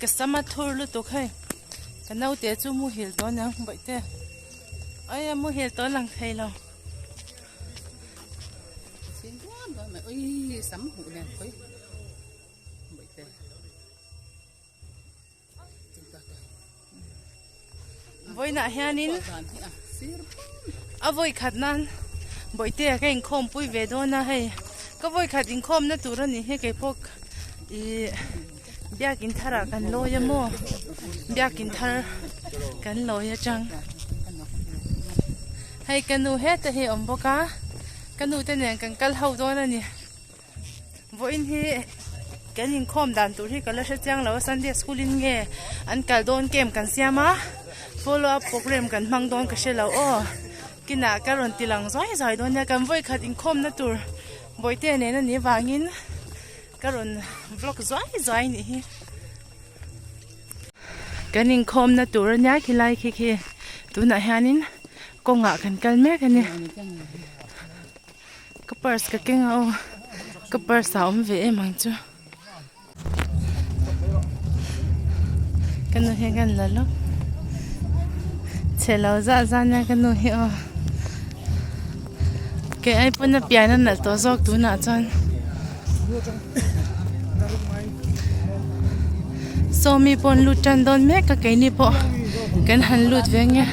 Ka sam a thur lutuk hei. Ka naute chu muhil tawh aniang bawihte. Ai a muhil tawh lang thei lo. Vawiinah hianin a vawi khat nan bawihtea ka inkhawm pui ve dawn a hei ka vawi khat inkhawm na tur a ni hi keipawh ih biakin thar ah kan lawi a maw biakin thar kan lawi atang hei ka nu heta hi a awm bawk a ka nu te nen kan kal ho dawn a ni. Vawiin hi kan inkhawm dan tur hi ka la hre chiang lo a Sunday school in nge an kal dawn camp kan siam a follow up program kan hmang dawn ka hre lo aw kinah ka rawn ti lang zuai zuai dawn nia kan vawi khat inkhawm na tur bawihte nen a nih vangin ka rawn vlog zuai zuai a nih hi kan inkhawm na tur ania khilai khi khi tunah hianin kawngah kan kal mek a ni. Ka purse ka keng a aw ka purse ah a awm ve em ang chu ka nu hian ka la lawk chhe lo zah zah nia ka nu hi aw kei ai pawn a pian a nalh tawh zawk tunah chuan sawmi pawh an lut tan dawn mek a keini pawh kan han lut ve nge.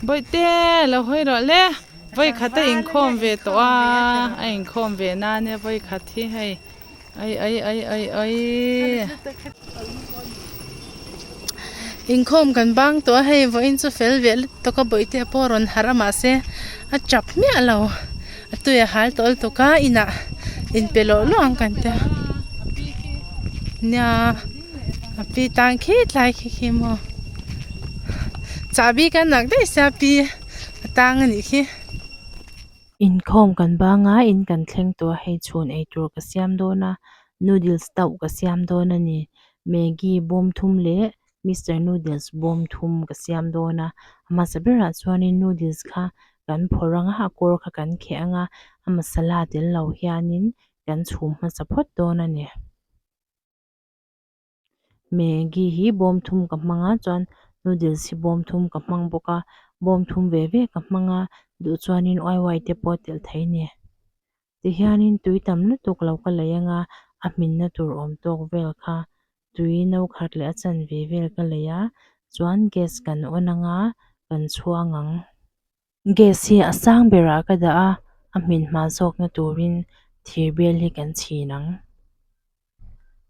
Bawihte lo hawi rawh le vawi khat a inkhawm ve tawh a a inkhawm ve nan e vawi khat hi hei ai ai ai ai ai. Inkhawm kan bang tawh a hei vawiin chu fel ve lutuk a bawihte pawh a rawn harh a mahse a chap miah lo. A tui a hal tawh lutuk a inah inpe lawh lawh ang kan tia nia a pi tan khi tlai khi khi maw chahbi kan nak daih sia pi a tang a nih khi. Inkhawm kan bang a in kan thleng tawh a hei chhun eitur ka siam dawn a noodles tauh ka siam dawn a ni maggi bawm thum leh Mister Noodles bawm thum ka siam dawn a, a hmasa berah chuanin noodles kha kan phawrh ang a, a kawr kha kan kheh ang a, a masala tel lo hianin kan chhum hmasa phawt dawn a ni. Maggi hi bawm thum ka hmang a, chuan noodles hi bawm thum ka hmang bawk a, bawm thum ve ve ka hmang a, duh chuanin wai te pawh a telh thei a ni. Tihianin tui tam lutuk lo ka lei anga a hminna tur awm tawk vel kha tui no khat leh a chanve vel ka lei a chuan gas kan on anga kan chhuang ang. Gas hi a sang berah ka dah a, a hmin hma zawkna turin thir bel hi kan chhin ang.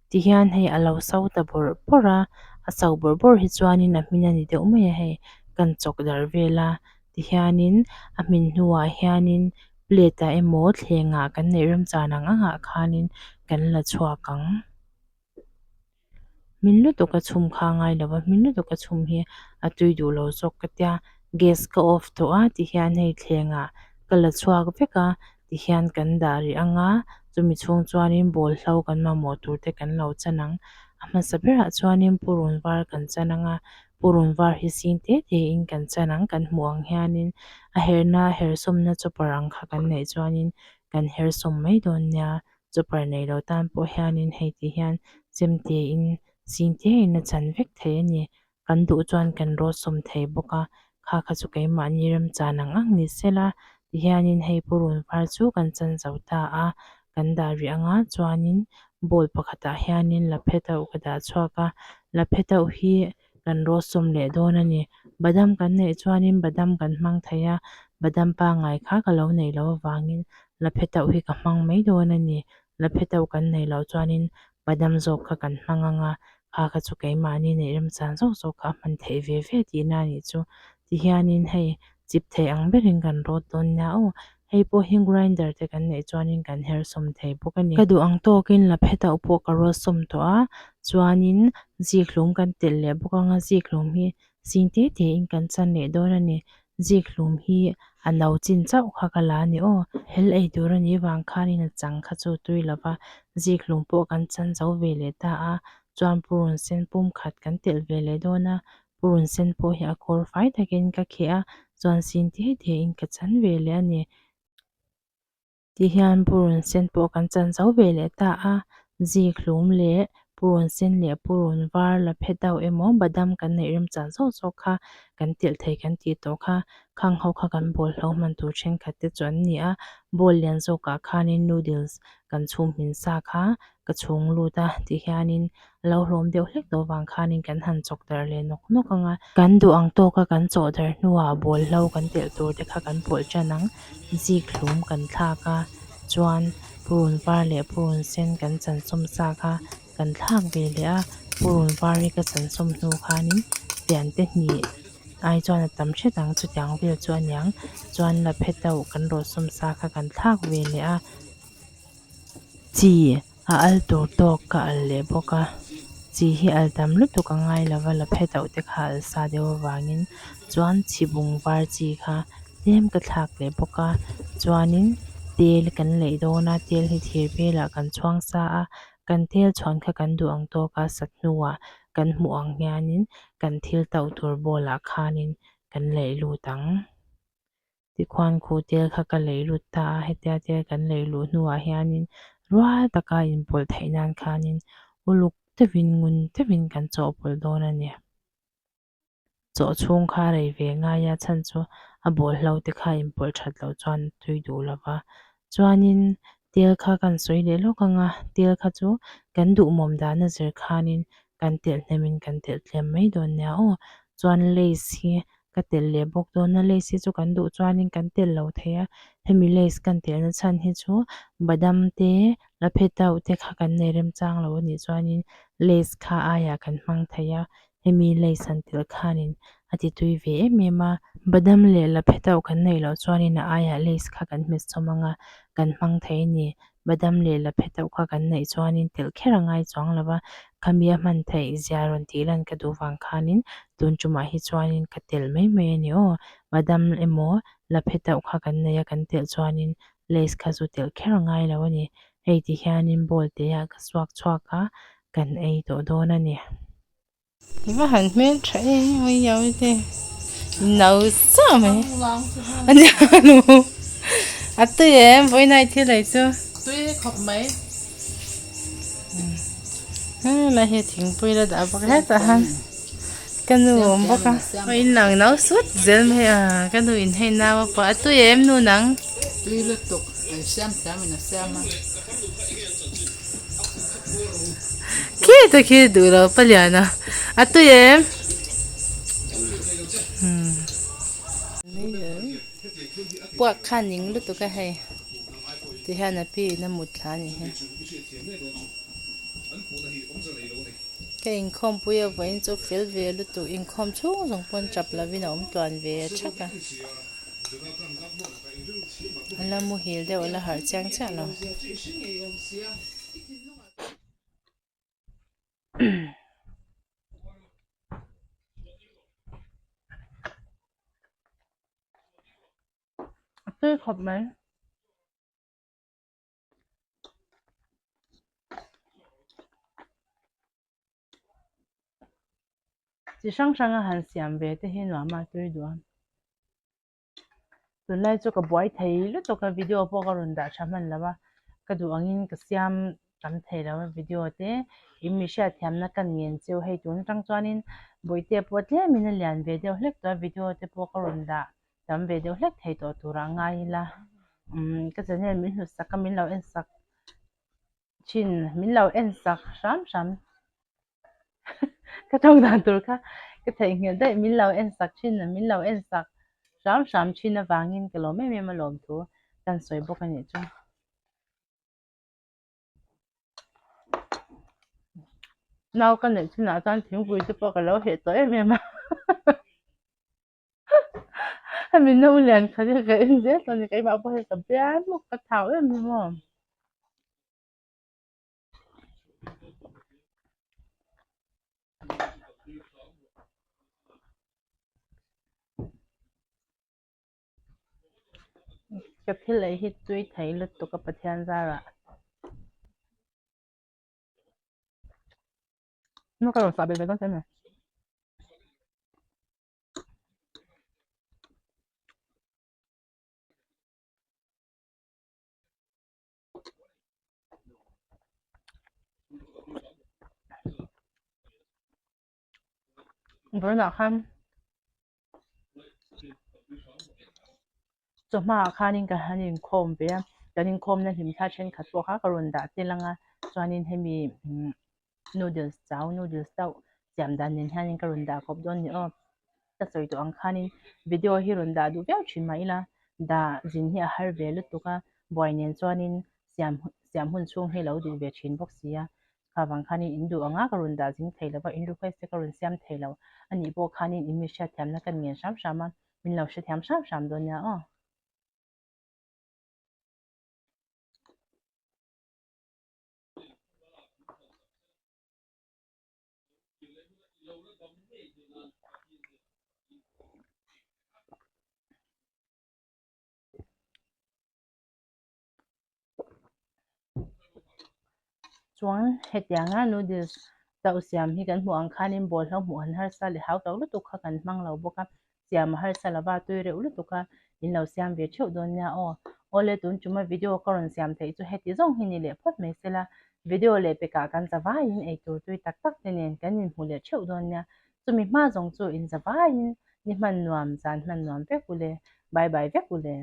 Tihian hei a lo so ta bawrh bawrh a, a so bawrh bawrh hi chuanin a hmin a ni deuh mai a hei kan chawk darh vel a tihianin a hmin hnuah hianin plate ah emaw thleng ah kan neih remchan ang ang ah khanin kan la chhuak ang. Hmin lutuk a chhum kha a ngai lo va hmin lutuk a chhum hi a tui duh lo zawk ka tia gas ka off tawh a tihian hei thleng ah ka la chhuak vek a tihian kan dah rih ang a chumi chhung chuanin ball hlo kan mamawh tur te kan lo chan ang a hmasa berah chuanin purun var kan chan ang a purun var hi zing te te in kan chan ang kan hmuh ang hianin a herna hersawmna chopper ang kha kan neih chuanin kan hersawm mai dawn nia chopper nei lo tan pawh hianin hei ti hian chemte in zing te in a chan vek thei a ni kan duh chuan kan rawt sawm thei bawk a, kha kha chu keimahni remchan ang ang ni sela tihianin hei purun var chu kan chan zo ta a, kan dah rih anga chuanin bowl pakhatah hianin laphe tauh ka dah chhuak a, laphe tauh hi kan rawt sawm leh dawn a ni, badam kan neih chuanin badam kan hmang thei a. Badam pangngai kha ka lo neih loh avangin laphe tauh hi ka hmang mai dawn a ni. Laphe tauh kan neih loh chuanin badam zawk kha kan hmang ang a, kha kha chu keimahni neih remchang zawk zawk kha a hman theih ve ve tihna a nih chu. Tihianin hei chip thei ang berin kan rawt dawn nia aw. Hei pawh hi grinder te kan neih chuanin kan her sawm thei bawk a ni. Ka duh ang tawkin laphe tauh pawh ka rawt sawm tawh a, chuanin zikhlum kan telh leh bawk ang a, zikhlum hi Zing te te in kan chan leh dawn a ni. Zikhlum hi a no chin chauh kha ka la a ni aw. Hel ei tur a nih vang khanin a chang kha chu tui lo va, zikhlum pawh kan chan zo ve leh ta a, chuan purun sen pum khat kan telh ve leh dawn a, purun sen pawh hi a kawr fai takin ka kheh a, chuan zing te te in ka chan ve leh a ni. Tihian purun sen pawh kan chan zo ve leh ta a, zikhlum leh purun sen leh purun var la phet deuh emaw badam kan neih remchan zawk zawk kha kan telh thei kan tih tawh kha khang ho kha kan bawl hlo hman tur thenkhat te chu an ni a, bowl lian zawkah khanin noodles kan chhum hmin sa kha ka chhung lut a tihianin a lo hlawm deuh hlek tawh vang khanin kan han chawk darh leh nawk nawk ang a. Kan duh ang tawka kan chawh darh hnuah bawl hlo kan telh tur te kha kan pawlh tan ang, zik hlum kan thlak a, chuan purun var leh purun sen kan chansawm sa kha kan thlak ve leh a, purun var hi ka chansawm hnu khanin fian te hnih ai chuan a tam hret ang chutiang vel chu a niang, chuan laphe tauh kan rawhsawm sa kha kan thlak ve leh a. Chi a al tur tawk ka al leh bawk a, chi hi al tam lutuk a ngai lo va, la phe tauh te kha al sa deuh avangin chuan chhibung var chi kha tlem ka thlak leh bawk a, chuanin tel kan leih dawn a, tel hi thir velah kan chhuang sa a, kan tel chhuan kha kan duh ang tawka sat hnuah kan hmuh ang hianin kan thil tauh tur bowl ah khanin kan leih lut ang. Tikhuan khu tel kha ka lei lut ta a, hetia tel kan lei luh hnuah hianin rual taka inpawlh theih nan khanin uluk deuhin ngun deuhin kan chawhpawlh dawn a ni. Chawh chhung kha rei ve ngai a, chhan chu a bawlhlo te kha inpawlh that loh chuan a tui duh lo va. Chuanin tel kha kan sawi leh lawk ang a, tel kha chu kan duhmawm dana zir khanin kan telh hnemin kan telh tlem mai dawn nia aw. Chuan lace hi ka telh leh bawk dawn a lace hi chu kan duh chuanin kan telh lo thei a hemi lace kan telhna chhan hi chu badam te la phe tauh te kha kan nei remchang lo a nih chuanin lace kha aiah kan hmang thei a hemi lace han telh khanin a ti tui ve em em a badam leh la phe tauh kan neih loh chuanin a aiah lace kha kan hmet chawm ang a kan hmang thei a ni badam leh la phe tauh kha kan neih chuanin telh kher a ngai chuang lo va khami a hman theih zia rawn tih lan ka duh vang khanin tun tumah hi chuanin ka telh mai mai a ni aw badam emaw la phe tauh kha kan nei a kan telh chuanin lace kha chu telh kher a ngai lo a ni hei ti hianin bowl te ah ka suak chhuak a kan ei tawh dawn a ni. I va han hmel tha em oi au te no chiah mai a nia nu a tui em vawiinai thil ei chu tui khawp mai helai hi thingpui la dah bawk hetah hian ka nu a awm bawk a aw in lang no sut zel mai a ka nu in hei nau a pawh a tui em nu nang tui lutuk an siam thiam in a siam a. Khi te khi duh lo palian a a tui em puak kha ning lutuk a hei ti hian a pi in a mut thla a nih hi ka inkhawm pui a vawiin chu fel ve lutuk inkhawm chhung zawng pawn tap lovin a awm tluan ve thak a. A la muhil deuh a la harh chiang chiah lo. A tui khawp mai. Chi hrang hrang a han siam ve te hi nuam a tui duh a. Tunlai chu ka buai thei lutuk a video pawh ka rawn dah tha hman lo a ka duh angin ka siam tam thei lo a video te in mi hriatthiamna ka ngen cheu hei tun atang chuanin bawihte pawh tlemin a lian ve deuh hlek tawh a video te pawh ka rawn dah tam ve deuh hlek thei tawh turah ngai ila umm ka channel min hlut sak a min lo en sak thin min lo en sak hram hram ka tawng dan tur kha ka theihnghilh daih min lo en sak thin a min lo en sak. hram hram thin avangin ka lawm em em a lawm thu kan sawi bawk a nih chu. Nau ka neih chinah chuan thingpui te pawh ka lo heh tawh em em a hemi no lian khat hi ka en zel tawh a ni keimah pawh hi ka bial muk ka thau em em aw. Ka thil ei hi tui thei lutuk a Pathian zarah. Ka rawn sah belh ve dawn che emaw. Vawiinah khan chawhmaah khanin ka han inkhawm ve a kan inkhawmna hlim thla thenkhat pawh kha ka rawn dah tel ang a chuanin hemi noodles chau noodles chauh siam dan nen hianin ka rawn dah kawp dawn a ni aw ka sawi tawh ang khanin video hi rawn dah duh viau thin mah ila dah zin hi a har ve lutuk a buai nen chuanin siam siam hun chhung hi lo duh ve thin bawk si a kha vang khanin in duh anga ka rawn dah zing thei lo va in request te ka rawn siam thei lo a nih pawh khanin in mi hriatthiamna ka ngen hram hram a min lo hrethiam hram hram dawn nia aw. Chuan hetianga noodles chauh siam hi kan hmuh ang khanin bawlhlo hmuh han harsa leh hau tak lutuk kha kan hmang lo bawk a, siam a harsa lova tui reuh lutuk a in lo siam ve theuh dawn nia aw. Awle tun tuma video ka rawn siam theih chu heti zawng hi ni leh phawt mai sela, video leh pekah kan zavaiin eitur tui tak tak te nen kan inhmu leh theuh dawn nia, chumi hma zawng chu in zavaiin ni hman nuam zan hman nuam vek ule, bye bye vek ule.